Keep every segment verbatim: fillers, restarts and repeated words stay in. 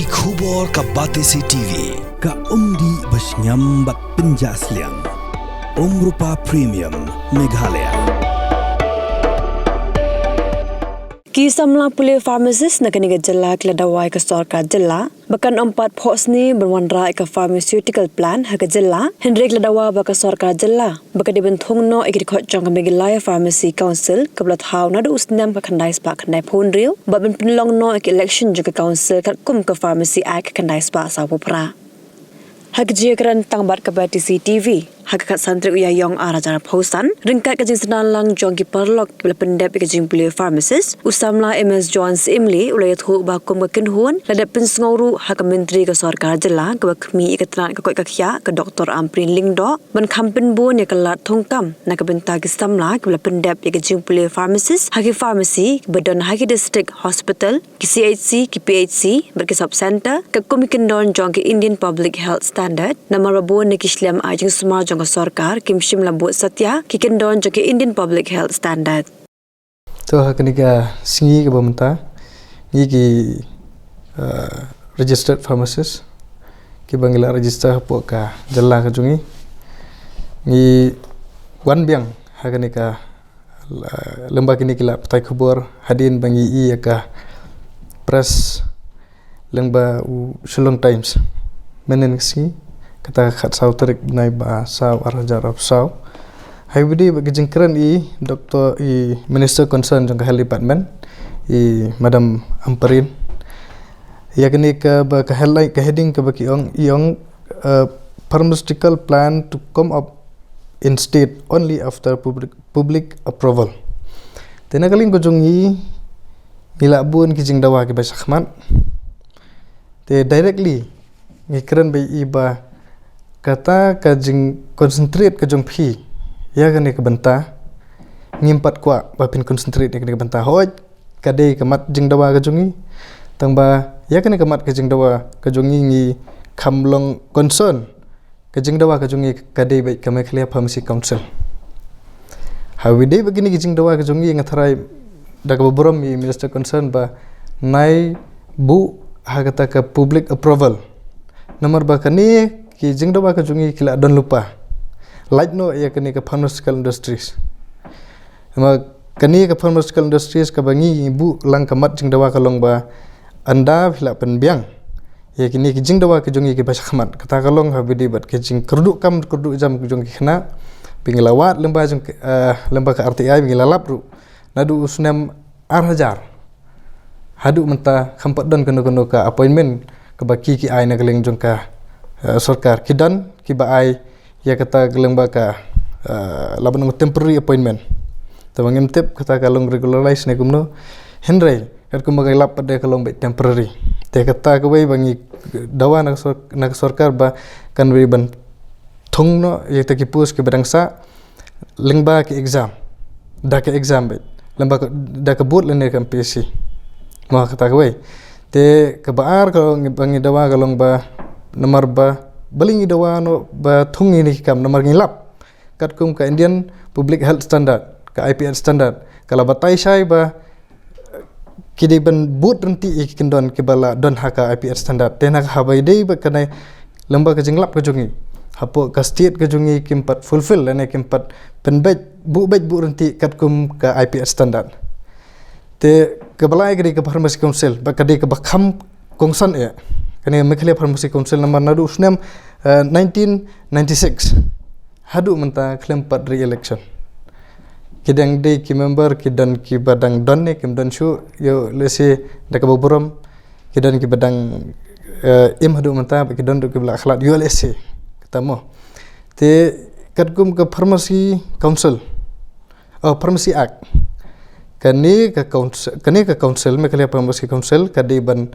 Ki khubor ka Batesi T V, ka umdih ba shngiam bad pynjah sliang. Umrupa Premium, Meghalaya. Ki samla pule pharmacist na kane ka jylla ki la dawa ïa ka sorkar jylla ba kan ym pat phohsniew ban wanrah ïa ka pharmaceutical plant ha ka jylla, hynrei ki la dawa ba ka sorkar jylla ba ka dei ban thung noh ïa ki dkhot jong ka Meghalaya Pharmacy Council kaba la thaw naduh u snem ka khyndai spah khyndai phew hynriew, bad ban pynlong noh ïa ka election jong ka council katkum ka Pharmacy Act ka khyndai spah saw phew phra. Ha ka jingïakren tang bad ka Batesi T V ha ka khatsan tarik u Ïaïong ar hajar arphew san, ryngkat ka jingsynran lang jong ki paralok kiba la pyndep ïa ka jingpule pharmacist, u samla M S John Syiemlieh u la ïathuh ba kum ka kynhun la dep pynsngew ruh ha ka myntri ka sorkar jylla kaba khmih ïa ka tnat ka koit ka khiah, ka Doctor Ampareen Lyngdoh, ban kham pynbun ïa ka lad thungkam na ka bynta ki samla kiba la pyndep ïa ka jingpule pharmacist ha ki pharmacy kiba don ha ki district hospital, ki C H C, ki P H C bad ki sub centre katkum ki kyndon jong ki Indian Public Health Standard, namar ba bun na ki shlem ai jingsumar jong ka sorkar kim shym la bud satia ki kyndon jong ki Indian Public Health Standard. To, ha kane ka sngi kaba mynta, ngi ki, uh, registered pharmacist kiba ngi la register hapoh ka jylla ka jong ngi, ngi wan biang ha kane ka, uh, lyngba kine ki lad pathai khubor hadien ba ngi ïoh ïa ka press lyngba u Shillong Times mynhynnin ka sngi, kata ka khatsaw tarik bnai ba saw ar hajar arphew saw. Ha kaba ïadei bad ka jingkren i Doctor, i Minister concern jong ka Health Department, i Madam Ampareen, ïa kane kaba ka headline, ka heading kaba ki ong, i ong, uh, pharmaceutical plant to come up in state only after public, public approval. Te na ka liang ka jong ngi, ngi la bun ki jingdawa kiba shakhmat. Te directly ngi kren bad i ba kata ka jingconcentrate ka jong phi ïa kane ka bynta, ngim pat kwah ba phin concentrate ïa kane ka bynta. Hooid, ka dei ka mat jingdawa ka jong ngi, tangba ïa kane ka mat ka jingdawa ka jong ngi, ngi kham long concern. Ka jingdawa ka jong ngi ka dei bad ka Meghalaya Pharmacy Council. Ha kaba ïadei bad kine ki jingdawa ka jong ngi, nga tharai da kaba burom i Minister concern ba nai buh ha kata ka public approval. Namar ba kine ki jingdawa ka jong ngi ki la don lypa, lait noh ïa kane ka pharmaceutical industries. Namar kane ka pharmaceutical industries kaba ngi buh lang ka mat jingdawa ka long ba ynda phi la pynbiang ïa kine ki jingdawa ka jong ngi kiba shakhmat, kata ka long ha kaba ïadei bad ki jingkyrduh kam kyrduh jam ka jong ki khynnah. Ba ngi la wad lyngba jong, eh, lyngba ka R T I, ba ngi la lap ruh naduh u snem ar hajar haduh mynta kham pat don kano kano ka appointment kaba ki, ki ai na ka liang jong ka, eh, sorkar. Ki don kiba ai ïa kata ka lyngba ka, eh, lah ban ong temporary appointment. Tangba ngim tip kata ka long regularize ne kumno. Hynrei katkum ba ngi lap pat, ka long beit temporary. Te kata kawei ba ngi dawa na ka sor-, na ka sorkar ba kan wei ban thung noh ïa kita ki post kiba dang sah lyngba ki exam, da ki exam beit, lyngba ka, da ka board lane ka M P S C. Mo, kata kawei. Te kaba ar ka long ba ngi dawa ka long ba namar ba, balei ngi dawa noh ba thung ïa kine ki kam, namar ngi lap katkum ka Indian Public Health Standard, ka I P H standard, ka la batai shai ba ki dei ban bud ryntih ïa ki kyndon kiba la don ha ka I P H standard. Te na ka, ha kaba ïadei bad kane, lyngba ka jinglap ka jong ngi, hapoh ka state ka jong ngi kim pat fulfill lane kim pat pynbeit, buh beit buh ryntih katkum ka I P H standard. Te kaba lai ka dei ka Pharmacy Council, ba ka dei kaba kham kongsan eh kane Meghalaya Pharmacy Council, namar naduh u snem, eh, nineteen ninety-six haduh mynta khlem pat re-election. Ki dang dei ki member, ki don kiba dang don ne kim don shuh, ïoh lehse da kaba burom, ki don kiba dang, eh, im haduh mynta, ba ki don ruh kiba la khlad, ïoh lehse, kata mo. Te katkum ka Pharmacy Council, oh, Pharmacy Act, kane ka council, kane ka council, Meghalaya Pharmacy Council, ka dei ban,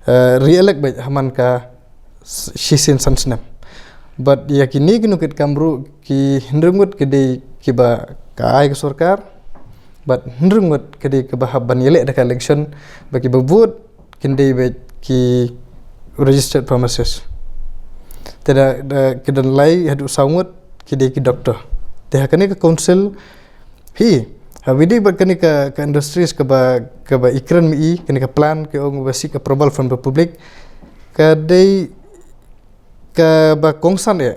eh, re-elect beit ha man ka s-, shisien san snem. Bad ïa kine ki nongkitkam ruh, ki hynriew ngut ki dei kiba ka ai ka sorkar, bad hynriew ngut ki dei kiba hap ban ïaleh da ka election, ba kiba vote kin dei beit ki registered pharmacist. Te da, da ki don lai haduh saw ngut ki dei ki doctor. Te ha kane ka council hi, ha kaba ïadei bad kane ka, ka industries kaba, kaba i kren ma i, kane ka plan ka ong ba seek approval from the public. Ka dei kaba kongsan eh.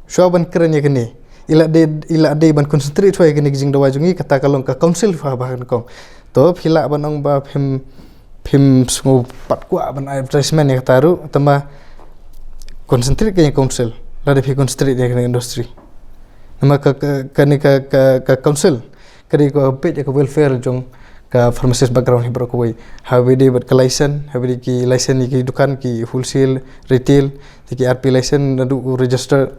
Shuwa ban kren ïa kane, i la dei, i la dei ban concentrate shuwa ïa kane ka jingdawa jong ngi, kata ka long ka council shuwa ba kan kong. To phi lah ban ong ba phim, phim sngewpat kwah ban advertisement ïa kata ruh, tangba concentrate ka ïa council lada phi concentrate ïa kane industry. Namar ka, ka, kane ka, ka, ka council ka dei kaba peit ïa ka welfare jong ka pharmacist background hi baroh kawei. Haba ïadei bad ka license, haba ïadei ki license ïa ki dukan, ki wholesale, retail, te ki R P license, naduh u register,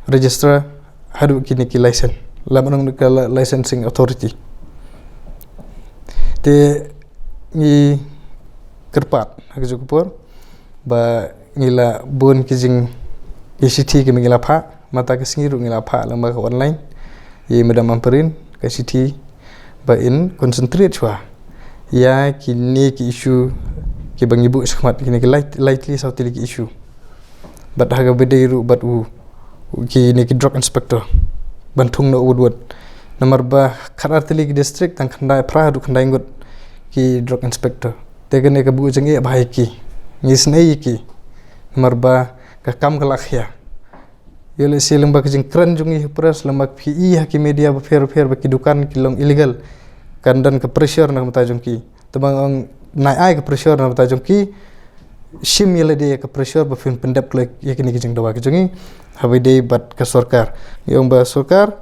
registrar haduh kine ki license, lada ong ka li-, licensing authority. Te ngi kyrpad ha kajuh ka por ba ngi la bun ki jing, ki shithi kiba ngi la phah, mynta ka sngi ruh ngi la phah lyngba ka online ïa i Madam Ampareen ka shithi ba in concentrate shuwa ïa kine ki issue kiba ngi buh shakhmat, kine ki lai, lai tylli saw tylli ki issue. Bad ha kaba ïadei ruh bad u, u kine ki drug inspector ban thung noh wut wut. Namar ba khatar tylli ki district, tang khyndai, phra haduh khyndai ngut ki drug inspector. Te kane ka buh jingeh bha ïa ki, ngi isynei ïa ki. Namar ba ka kam ka la khia. Ïoh lehse lyngba ka jingkren jong ngi ha press, lyngba phi i ha ki media bapher bapher ba ki dukan ki long illegal, kan don ka pressure na ka bynta jong ki. Tangba ong nai ai ka pressure na ka bynta jong ki, shim ïa lade ïa ka pressure ba phin pyndep kloi ïa kine ki jingdawa ki jong ngi. Haba ïadei bad ka sorkar, ngi ong ba sorkar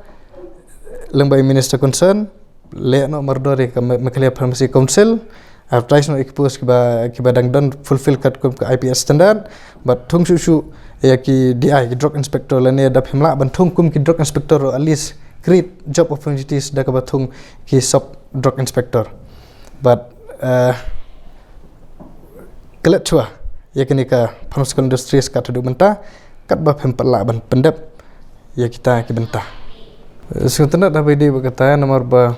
lyngba i minister concern leh noh mardor ïa ka Me-, Meghalaya Pharmacy Council, advertise noh ïa ki post kiba, kiba dang don, fulfill katkum ka I P S standard, bad thung shuh shuh ïa ki D I, ki drug inspector, lane da phim lah ban thung kum ki drug inspector ruh, at least create job opportunities da kaba thung ki sub drug inspector. Bad, eh, klet shuwa ïa kane ka pharmaceutical industries kat haduh mynta, katba phim pat lah ban pyndep ïa kita ki bynta. Eh, sngewtynnat haba ïadei bad kata, namar ba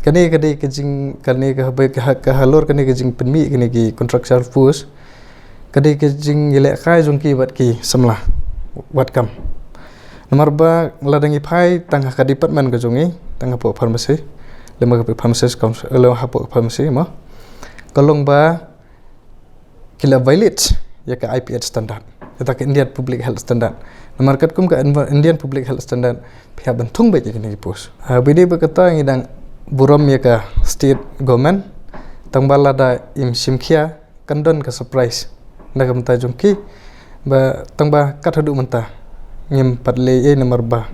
kane ka dei ka jing, kane ka haba ka ha-, ka halor kane ka jingpynmih kane ki contractual post, ka dei ka jingïalehkai jong ki bad ki samla, wat kam. Namar ba lada ngi phai tang ha ka department ka jong ngi, tang hapoh pharmacy, lem ka pharmacist council, lem hapoh pharmacy mo, ka long ba ki la violate ïa ka I P H standard, ïa ka Indian Public Health Standard. Namar katkum ka Inv-, Indian Public Health Standard, phi hap ban thung beit ïa kine ki post. Haba ïadei bad kata, ngi dang burom ïa ka state government, tangba lada im shim khia, kan don ka surprise na ka bynta jong ki, ba tangba kat haduh mynta ngim pat leh ei ei, namar ba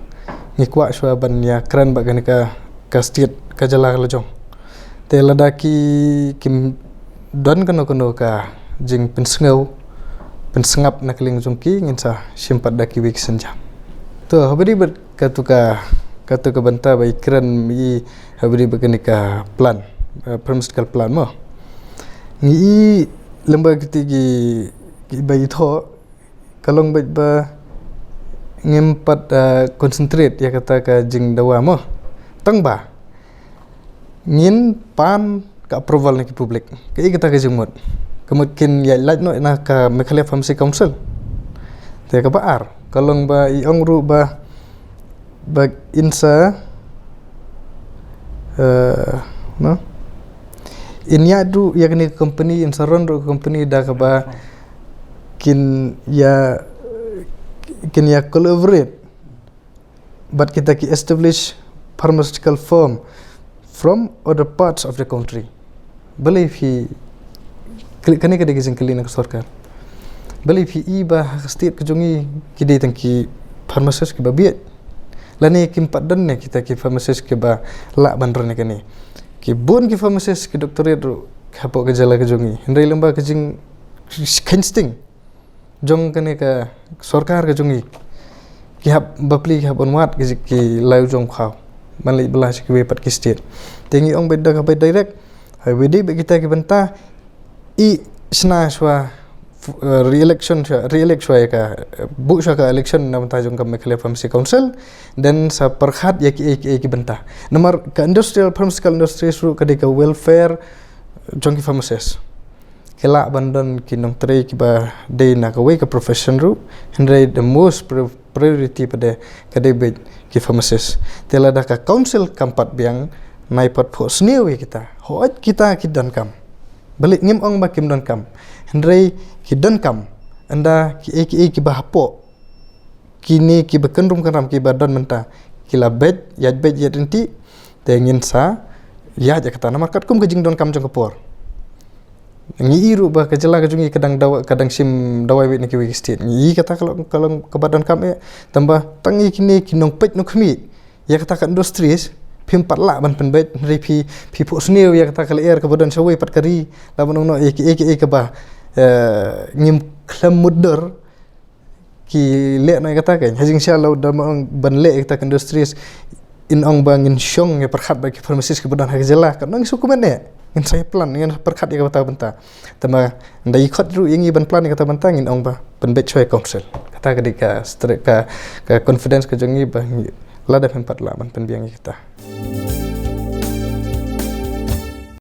ngi kwah shuwa ban ïakren bad kane ka, ka state, ka jylla ka la jong. Te lada ki, kim don kano kano ka jingpynsngew, pynsngap na ka liang jong ki, ngin sa shim pat da kiwei ki sienjam. To, haba ïadei bad katu ka, katu ka bynta ba i kren i, haba ïadei bad kane ka plan, eh, pharmaceutical plan mo. Ngi i lem bad kiti ki, kiba i thoh, ka long beit ba ngim pat, eh, concentrate ïa kata ka jingdawa mo. Tangba ngin pan ka approval na ki public. Kaei kata ka jingmut? Ka mut kin ïaid lait noh na ka Meghalaya Pharmacy Council. Te kaba ar, ka long ba i ong ruh ba, ba in sa, eh, no? In ïaid ruh ïa kane ka company, in sa run ruh ka company da kaba kin ïa, kin ïa collaborate bad kita ki established pharmaceutical firm from other parts of the country. Balei phi, kane ka dei ka jingkylli na ka sorkar. Balei phi i ba ha ka state ka jong ngi ki dei tang ki pharmacist kiba bieit? Lane kim pat don ne kita ki pharmacist kiba lah ban run ïa kane? Ki bun ki pharmacist, ki doctorate ruh hapoh ka jylla ka jong ngi. Hynrei lem bad ka jingkheiñ sting jong kane ka sorkar ka jong ngi, ki hap bapli, ki hap ban wad ki, ki la ïoh jong khaw ban leit bylla sha kiwei pat ki state. Te ngi ong beit da kaba direct, haba ïadei bad kita ki bynta, i shna shuwa, eh, re-election shuwa, re-elect shuwa ïa ka, eh, buh shuwa ka election na bynta jong ka Meghalaya Pharmacy Council, then sa pyrkhat ïa kiei kiei ki bynta. Namar ka industrial, pharmaceutical industries ruh ka dei ka welfare jong ki pharmacist. Ki lah ban don ki nongtrei kiba dei na kawei ka profession ruh, hynrei the most pri-, priority pat de ka dei beit ki pharmacist. Te lada ka council kam pat biang, nai pat phohsniew ïa kita. Hooid kita ki donkam. Balei ngim ong ba kim donkam. Hynrei ki donkam. Ynda ki ei ki ei kiba hapoh, kine kiba kynrum kynram kiba don mynta, ki la beit, ïaid beit ïaid ryntih, te ngin sa ïaid ïa kata. Namar katkum ka jingdonkam jong ka por, ngi i ruh ba ka jylla ka jong ngi ka dang dawa, ka dang shim dawai wei na kiwei ki state. Ngi i kata ka long, ka long kaba donkam eh. Tangba tang ïa kine ki nongpeit nongkhmih ïa kata ka industries, phim pat lah ban pynbeit, hynrei phi, phi phuhsniew ïa kata ka lyer kaba don shawei pat ka ri. Lada ban ong noh ïa ki ei ki ei kaba, eh, ngim khlem mutdur, ki leh noh ïa kata. Kan ha jingshisha lada ban ong ban leh ïa kata ka industries, in ong ba ngin shong ïa pyrkhat bad ki pharmacies kiba don ha ka jylla. Kan ong shu kumne, ngin sa ïa plan, ngin pyrkhat ïa kata ka bynta. Tangba ynda i khot ruh ïa ngi ban plan ïa kata ka bynta, ngin ong ba pynbeit shuwa ïa ka council. Kata ka dei ka stre-, ka, ka confidence ka jong ngi ba ngi, lada phim pat lah ban pynbiang ïa kata.